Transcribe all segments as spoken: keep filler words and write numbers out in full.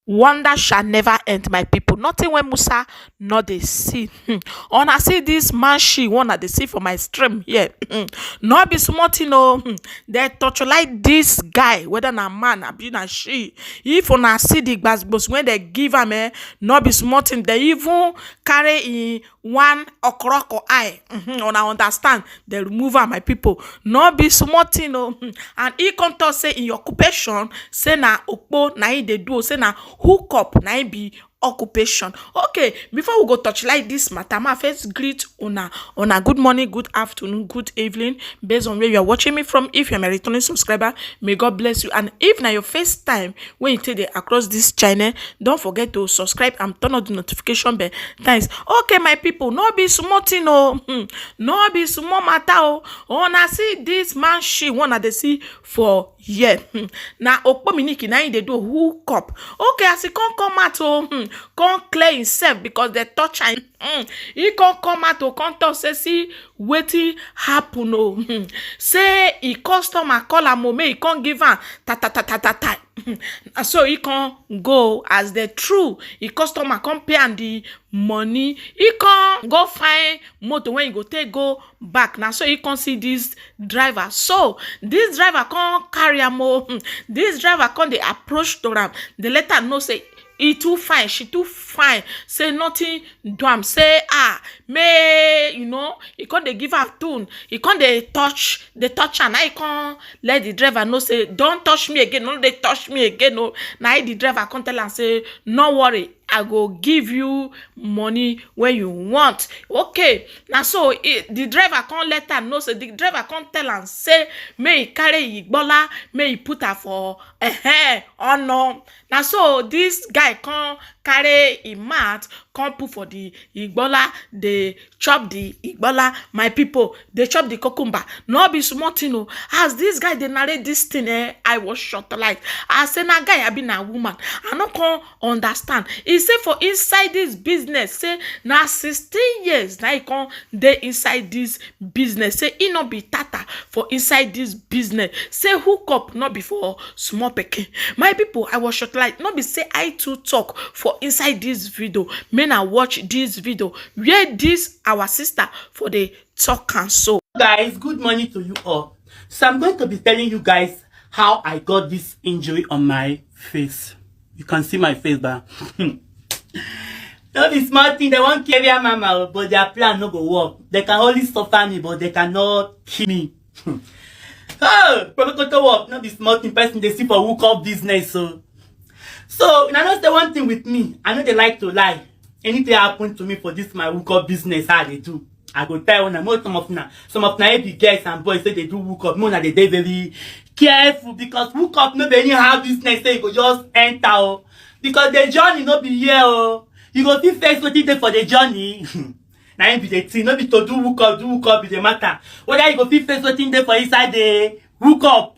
Wonder shall never end, my people. Nothing wey Musa no dey see. Hmm. Una see this man she one I dey see for my stream here. Hmm. No be small thing o. Hmm. They torchlight this guy, whether na man abi na she. If una see the gbasgbos wey they give am, eh, no be small thing. They even carry in one okoroko eye. Hmm. Una understand? They remove am, my people. No be small thing o. Hmm. And he come talk say in your occupation, say na okpo na he dey do o, say na hookup na he be occupation. Okay, before we go torchlight this matter, ma first greet una. Una good morning, good afternoon, good evening, based on where you are watching me from. If you're my returning subscriber, may God bless you. And if na your first time when you take dey across this channel, don't forget to subscribe and turn on the notification bell. Thanks. Okay, my people, no be small thing o. Hmm. No be small matter o. Una see this man she one I dey see for here. Hmm. Na Okpominiki na him dey do hookup. Okay, as he come come out o, hmm, come clear himself because they touch am. Hmm. He come come out o, come talk say see wetin happen o. Hmm. Say he customer call am o, make he come give am ta ta ta ta ta ta. Hmm. Na so he come go as the true. He customer come pay am the money. He come go find motor wey he go take go back. Na so he come see this driver. So this driver come carry am o. Hmm. This driver come dey approach to am. Dey let am know say he too fine, she too fine. Say nothing do am. Say ah, may you know, he come dey give am tune. He come dey touch, dey touch am. Now he come let the driver know say, "Don't touch me again, no dey touch me again o." Now the driver come tell am say, "No worry, I go give you money when you want." Okay, na so he, the driver come let am know say, the driver come tell am say, may he carry him igbola, may he put am for eh, oh no. Na so this guy come carry him mat, come put for the igbola, dey chop the igbola, my people, dey chop the cucumber. No be small thing o. As this guy dey narrate this thing, eh, I was shocked. Like, I say, na guy abi na woman? I no come understand. He say for inside this business, say na sixteen years na he come dey inside this business. Say he no be tata for inside this business. Say hookup no be for small pikin. My people, I was shocked. Like, no be say I too talk for inside this video. May na watch this video where this our sister for the talk and so. Guys, good morning to you all. So I'm going to be telling you guys how I got this injury on my face. You can see my face, but no be small thing. They wan kill area mama o, but their plan no go work. They can only suffer me, but they cannot kill me. Oh, polokoto work no be small thing. Person dey see for hookup business o. So una know say one thing with me, I no dey like to lie. Anything happen to me for this my hookup business, how I dey do, I go tell una. Most some of una, some of una be girls and boys say they do hookup. Make una dey dey very careful because hookup no be anyhow business say you go just enter o. Because the journey no be here o. You go fit face wetin dey for the journey. Na him be the thing. No be to do hookup, do hookup be the matter. Whether you go fit face wetin dey for inside the hookup.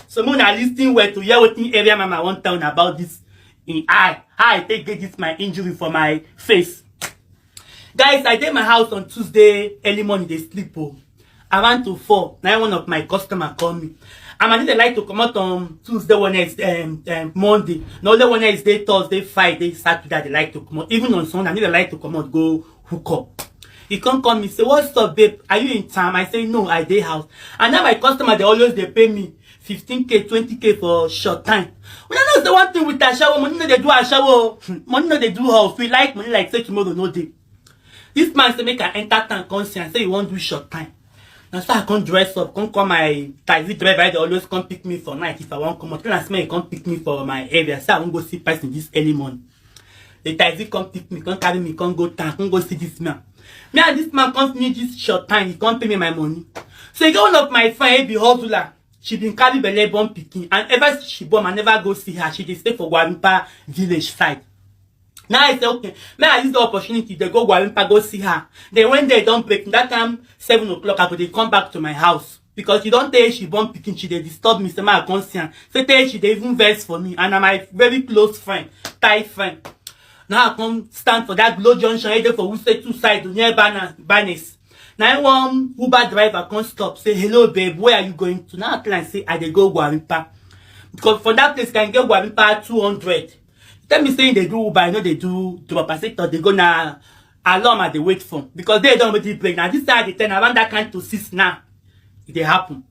So make una listen well to hear wetin area mama wan tell una about this in eye. How I take get this my injury for my face. Guys, I dey my house on Tuesday early morning dey sleep o. Around to four, na one of my customer call me. And I no dey like to comot on Tuesday, Wednesday, um, um, Monday. Na only Wednesday, Thursday, Friday, Saturday I dey like to comot. Even on Sunday, I no dey like to comot go hookup. He come call me say, "What's up, babe? Are you in town?" I say, "No, I dey house." And now my customer dey always dey pay me fifteen K, twenty K for short time. Una know say one thing with ashawo, money no dey do ashawo. Money no dey do her. If you like money like say tomorrow no dey. This man say make I enter town come see am, say he wan do short time. Na so I come dress up, come call my taxi driver, he dey always come pick me for night if I wan comot. Tell am say make he come pick me for my area, say I wan go see person this early morning. The taxi come pick me, come carry me, come go town, come go see this man. Me and this man come finish this short time, he come pay me my money. So e get one of my friend, he be hustler. She been carry belle born pikin, and ever since she born, I never go see her. She dey stay for Gwarimpa village side. Now I say, okay, may I use the opportunity, they go Gwarimpa, go see her. Then when day don break, that time, seven o'clock, I go dey come back to my house. Because you don tell she born pikin, she dey disturb me, say make I come see am. Say tell she dey even vex for me, and na my very close friend, tight friend. Now I come stand for that glow junction, either for Wuse two side, near Bana-, Banes. Now one Uber driver come stop, say, "Hello, babe, where are you going to?" Now I tell am say, "I dey go Gwarimpa." Because for that place, you can get Gwarimpa two hundred. Tell me say they do Uber, I know they do drop. I say, "Thought they go now. Alarm I dey wait for." Because they don't already break. Now this side they turn around that kind to six now. It dey happen.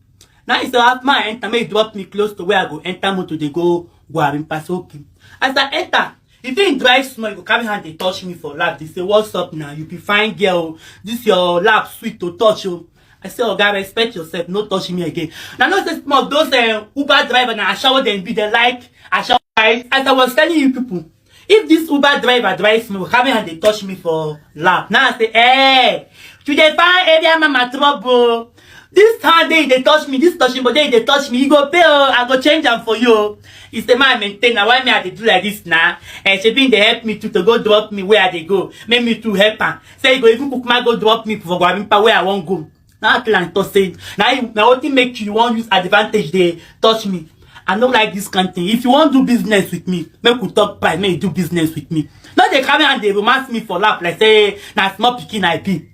Now it's half my enter, may drop me close to where I go enter motor, they go Guarin Pasoki. As I enter, if he drive small, he go carry hand, they touch me for lap. They say, "What's up now? You be fine girl. This your lap sweet to touch you." I say, "Oga, respect yourself. No touch me again." Now, no say some of those uh, Uber driver now, I shower them, be they like, I shower. As I was telling you people, if this Uber driver drives me, come and they touch me for lap. Now I say, "Hey, you dey find area mama trouble. This hand they, they touch me, this touching, but they, they touch me. You go pay, oh, I go change them for you." He say, "Man, maintain. Now why me I dey do like this now?" And she been they help me to, to go drop me where they go. Make me to help her. Say, "You go even cook my go drop me for Guarimpa where I won't go." Now Atlantic to say, "Now, now what thing make you want use advantage they touch me? I don't like this kind thing. If you want do business with me, make we talk price, make you do business with me." Now they come and they romance me for lap, like say, "Now small picking I be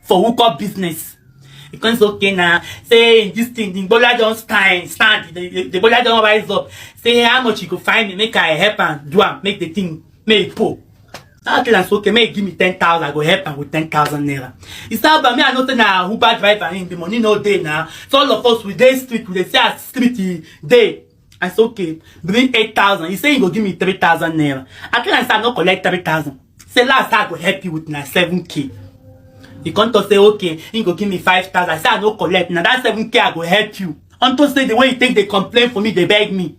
for hook up business." It comes okay now. Say, "This thing, the bola don't stand, stand. The, the, the bola don't rise up." Say, "How much you go find me? Make I help and do am. Make the thing, make it pull." That thing is okay. Make give me ten thousand. I go help am with ten thousand naira. He said, "But me, I know say na Uber driver in the money no day now. So all of us with this street, we dey say as street e dey." I say, "Okay, bring eight thousand." He say he go give me three thousand naira. I tell am say I no collect three thousand. Say last I go help you with na seven K. He come to say, "Okay, he go give me five thousand." I say, "I no collect. Now that seven K I go help you." Unto say the way he take they complain for me, they beg me.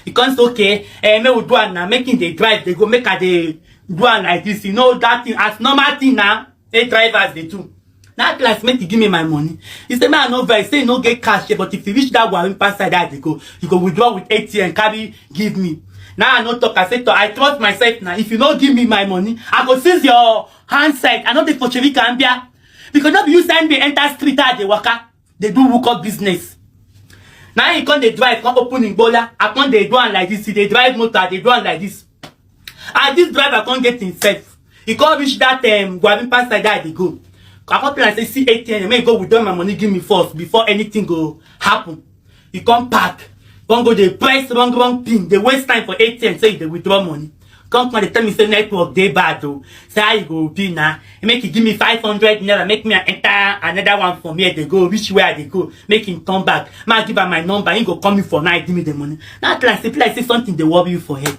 He come say, "Okay, eh, make we do am now. Make him dey drive, they go make her dey do am like this." You know that thing as normal thing now. Hey, drivers they do. Now class make he give me my money. He say, "Man, no vex. Say no get cash here, but if you reach that Guarimpa side that they go, you go withdraw with A T M, carry give me." Now I no talk. I say, "To, I trust myself now. If you no give me my money, I go seize your handset. I no dey for Chevy Cambia." Because no be you send me enter street at the waka. They do hook up business. Now he come dey drive, come open him bola. I come dey do am like this. He dey drive motor, I dey do am like this. And this driver come get himself. He come reach that um, Guarimpa side that they go. I come tell am say, "See A T M, make go withdraw my money, give me first before anything go happen." He come park, come go dey press wrong wrong pin, dey waste time for A T M, say he dey withdraw money. Come come dey tell me say network dey bad o. Say how e go be na? He make he give me five hundred naira, make me enter another one for me. They go reach where they go, make him turn back. Ma give am my number, he go call me for night, give me the money. Now I tell am say, "Be like say something dey worry you for head.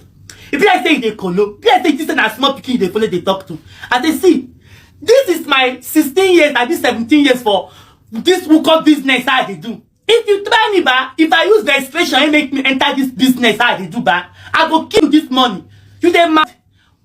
If like say you dey kolo, be like say this na small pikin you dey follow dey talk to." I say, "See, this is my sixteen years, I be seventeen years for this hook up business I dey do. If you try me, ba, if I use the expression and make me enter this business I dey do, ba, I go kill this money. You dey mad?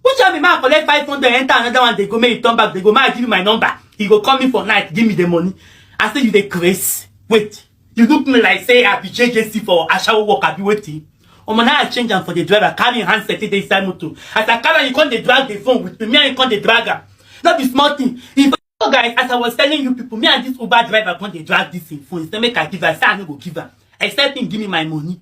Which one be ma collect five hundred, enter another one, they go make you turn back, they go make give you my number. He go call me for night, give me the money." I say, "You dey craze? Wait, you look me like say I be J J C for ashawo work, I be waiting." Omo, now I change am for the driver, carry him handset, take dey inside motor. As I carry am, you come dey drag the phone with me, me and you come dey drag am. No be small thing. In fact, guys, as I was telling you people, me and this Uber driver come dey drag this him phone. He say make I give am, say I no go give am, except him give me my money.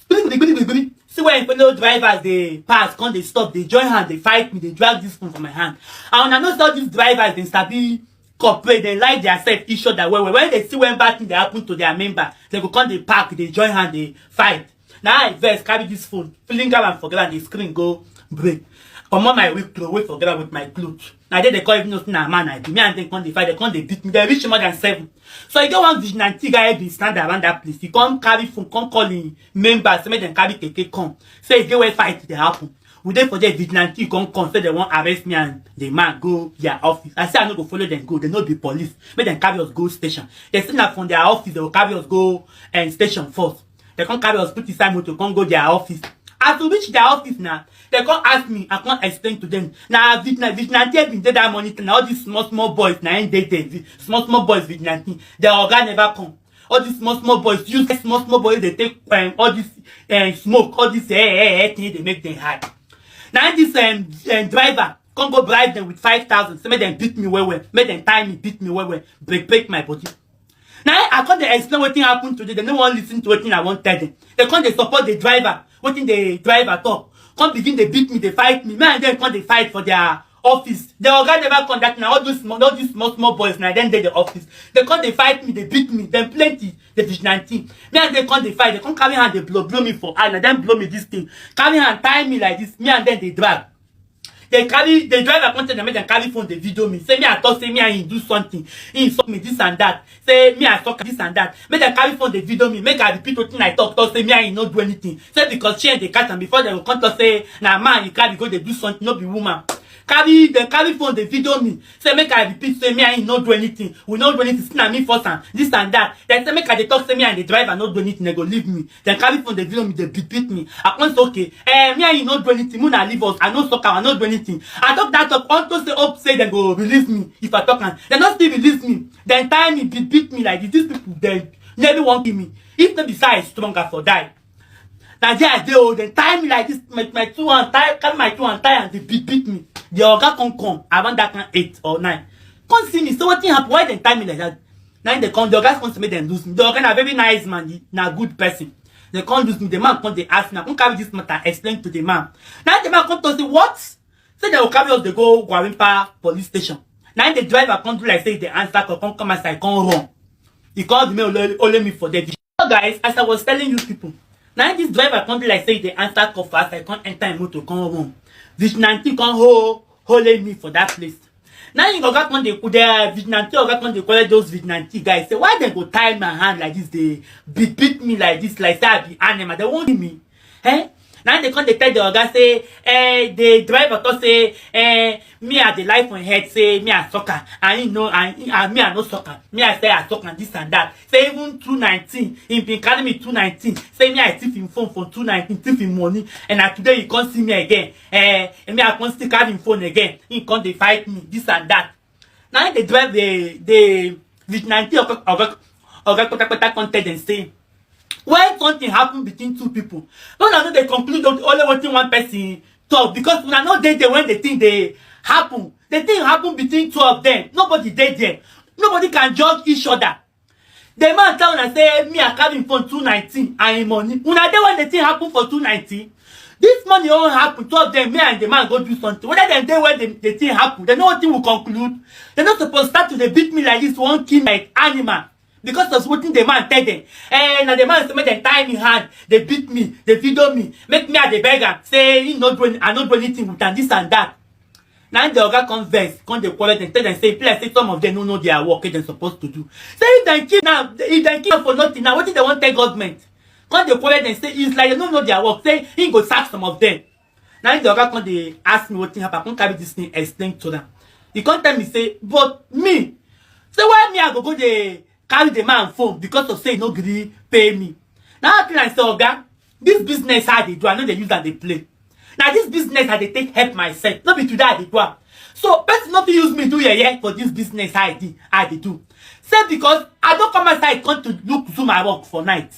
Gbiri, gbiri, gbiri, gbiri, gbiri. See where fellow drivers dey pass, come dey stop, dey join hand, dey fight me, dey drag this phone for my hand. And I know say all these drivers dey sabi cooperate, they like their self each other well well. When they see when bad thing dey happen to their member, they go come dey park, dey join hand, dey fight. Now I vex, carry this phone, fling am for ground, the screen go break. Comot my wig, throw away for ground with my clothes. Now they, they call even nothing na man I do. Me and them come dey fight, they come dey beat me. They reach more than seven. So you get one vigilante guy been stand around that place. He come carry phone, come call him members, say make them carry keke come. Say e get where fight dey happen. We dey for there, vigilante come come, say they wan arrest me and the man go their office. I say I no go follow them go. They no be police. Make them carry us go station. They say na from their office they go carry us go and station first. They come carry us put inside motor, come go their office. As we reach their office now, they come ask me, I come explain to them. Now vigilante been dey that monitor. Now all these small small boys, now they dey small small boys vigilante. Their oga never come. All these small small boys, use small small boys, they take um, all this um, smoke, all this eh, eh, eh, thing they make them hide. Now this um, um, driver come go bribe them with five thousand. Say make them beat me well well, make them tie me, beat me well well, break break my body. Now I come dey explain wetin happen today. They no wan listen to wetin I wan tell them. They come dey support the driver. Wetin the driver talk? Come begin dey beat me, dey fight me. Me and them come dey fight for their office. The oga never come that night. All those small, all these small, small boys now, then dey the office. They come dey fight me, they beat me, then plenty, the vigilante. Me and they come dey fight, they come carry hand, they blow, blow me for eye, now then blow me this thing. Carry hand, tie me like this, me and then they drag. They carry, the driver come tell them, make them carry phone, they video me. Say me, I thought say me and him do something. He insult me, this and that. Say me, I suck this and that. Make them carry phone, they video me. Make I repeat wetin I talk, talk say me and him no do anything. Say because she and they catch am before they go come talk say, na man you carry go, they do something, no be woman. Carry, they carry phone, they video me. Say make I repeat, say me and him no do anything. We no do anything, say na me force am, this and that. They say make I dey talk, say me and the driver no do anything, they go leave me. They carry phone, they video me, they beat, beat me. I come say, okay, eh, me and him no do anything, una leave us. I no suck am, I no do anything. I talk that talk, unto say hope say they go release me if I talk am. They no still release me. Then tie me, beat, beat me like this. These people, they nearly wan kill me. If no be say I strong, I for die. Na there I dey o, then tie me like this, my, my two hand, tie, carry my two hand, tie and they beat, beat me. The oga come come around that kind eight or nine. Come see me, say wetin happen, why they tie me like that? Now they come, the oga come say make them lose me. The oga na very nice man, he na good person. They come lose me, the man come dey ask me, I come carry this matter, explain to the man. Now the man come to say, what? Say they go carry us, they go Gwarimpa police station. Now the driver come do like say they answer call, come come as I come run. He called me, only, only me for there. So guys, as I was telling you people, now this driver come be like say they answer call for us, I come enter him motor, come run. Vigilante come hold, hold me for that place. Now you go come the, the vigilante, oga come dey quarrel those vigilante guys. Say why they go tie my hand like this, they beat, beat me like this, like say I be animal. They won't give me. Eh? Now they come dey tell the oga say, eh, the driver talk say, eh, me I dey lie for him head, say me I suck am, and he no, and, he, and me I no suck am. Me I say I suck am, this and that. Say even two nineteen, he been carry me two nineteen. Say me I thief him phone for two nineteen, thief him money, and na today he come see me again. Eh, and me I come still carry him phone again. He come dey fight me, this and that. Now they drive the, the vigilante oga, oga, oga kpatakpata come tell them say, when something happen between two people, no, no, no, they conclude only wetin one person talk, because una no dey there when the thing dey happen. The thing happen between two of them. Nobody dey there. Nobody can judge each other. The man tell una say me I carry him phone two nineteen and him money. Una dey when the thing happen for two nineteen. This money all happen, two of them, me and the man go do something. Whether dem dey when the, the thing happen, they know wetin we conclude. They no suppose start to dey beat me like this, wan kill me like animal. Because of wetin the man tell them. Eh, na the man say make dem tie me hand, they beat me, they video me, make me I dey beg am, say he no do any, I no do anything with am, this and that. Now the oga come vex, come dey quarrel them, tell them say, e be like say some of them no know their work, wey dem suppose to do. Say if dem kill now, if dem kill for nothing now, wetin dem wan tell government? Come dey quarrel them, say it's like they no know their work, say he go sack some of them. Now the oga come dey ask me wetin happen, come carry this thing explain to them. He come tell me say, but me, say why me I go go dey carry the man phone because of say he no gree pay me. Now I tell am say, oga, this business I dey do, I no dey use am dey play. Na this business I dey take help myself, no be today I dey do am. So person no fit use me do yeye for this business I dey, I dey do. Say because I don come outside come to look do my work for night.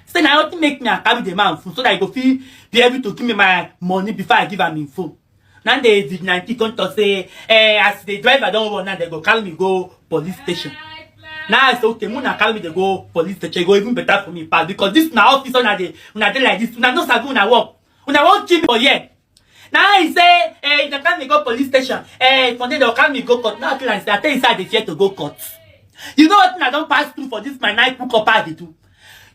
Say na wetin make me I carry the man phone so that he go fit be able to give me my money before I give am him phone. Now the vigilante come talk say, eh, as the driver don run now, they go carry me go police station. Now I say, okay, make una carry me dey go police station, e go even better for me pass, because this na office, una dey, una dey like this, una no sabi una work, una wan kill me for here. Now he say, eh, they carry me go police station, eh, from there they carry me go court. Now I tell am say, I tell you say I dey fear to go court. You know wetin I don pass through for this my night cook up I dey do?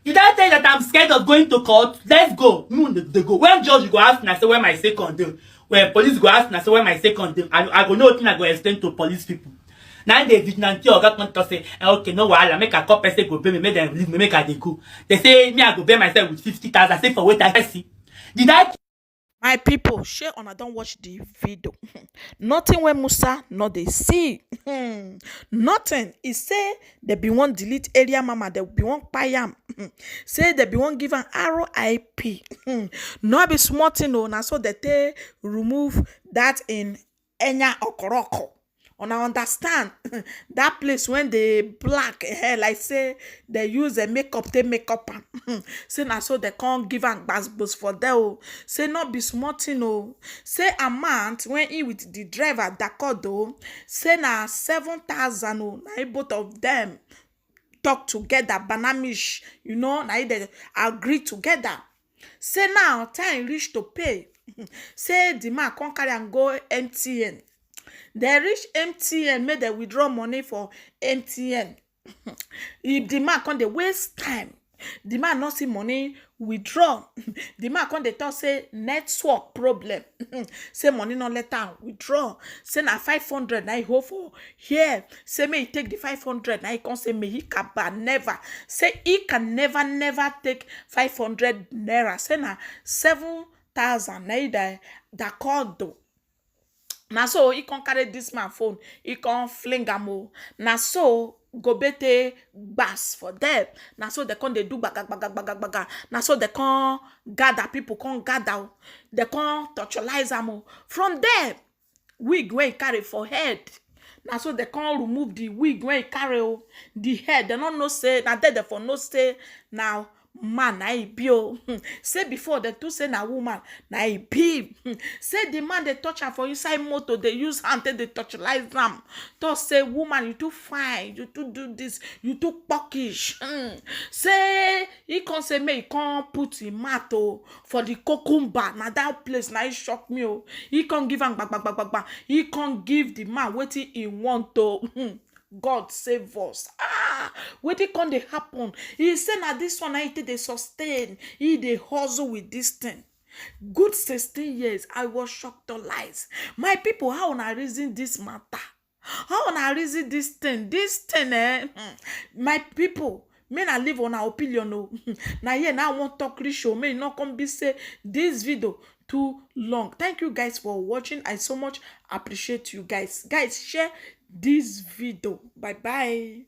Did I tell you that I'm scared of going to court? Let's go. Me dey go. When judge go ask una say where my second dey, when police go ask una say where my second dey, I, I go know wetin I go explain to police people. Now the vigilante oga come talk say, eh, okay, no wahala, make I call person go bail me, make dem leave me, make I dey go. They say me I go bail myself with fifty thousand. Say for wait, I see. Did I? My people, shey una don watch the video? Nothing wey Musa no dey see. Nothing. He say they be wan delete area mama, they be wan kpai am. Say they be wan give am R I P. No be small thing o, na so they take remove that in Enya Okoroko. Una understand? That place when they black hair, like say they use a makeup, they makeup am. Say na so they come give am gbasgbos for there o. Say no be small thing o. Say amount when he with the driver dakodo, say na seven thousand o. Na him both of them talk together, banamish, you know, na him they agree together. Say now time reach to pay. Say the man come carry am go M T N. Dem reach M T N, make dem withdraw money for M T N. If the man come dey waste time, the man no see money withdraw. The man come dey talk say network problem. Say money no let am withdraw. Say na five hundred na he hold for here. Say make he take the five hundred, na he come say make he kaba never. Say he can never, never take five hundred naira. Say na seven thousand na he da, da call do. Na so he come carry this man phone, he come fling am o. Na so Gobete gbas for them. Na so they come dey do gbaga, gbaga, gbaga, gbaga. Na so they come gather, people come gather o. They come tortualize am o. From there, wig wey he carry for head. Na so they come remove the wig wey he carry o. The head, they no know say, na there they for know say na man na he be o. Hmm. Say before they too say na woman na he be. Hmm. Say the man dey touch am for inside motor, dey use hand take dey tortualize am. Talk say, "Woman, you too fine, you too do this, you too pockish." Hmm. Say he come say make he come put him mouth o for the cucumber. Na that place na he shock me o. He come give am gba, gba, gba, gba, gba. He come give the man wetin he want o. Hmm. God save us. Ah, wetin come dey happen? He say na this one na he take dey sustain. He dey hustle with this thing. Good sixteen years, I was shocked to lies. My people, how una reason this matter? How una reason this thing? This thing, eh? Hmm. My people, make I leave una opinion o. Na here na I wan talk reach o. Make e no come be say this video too long. Thank you guys for watching. I so much appreciate you guys. Guys, share this video. Bye bye.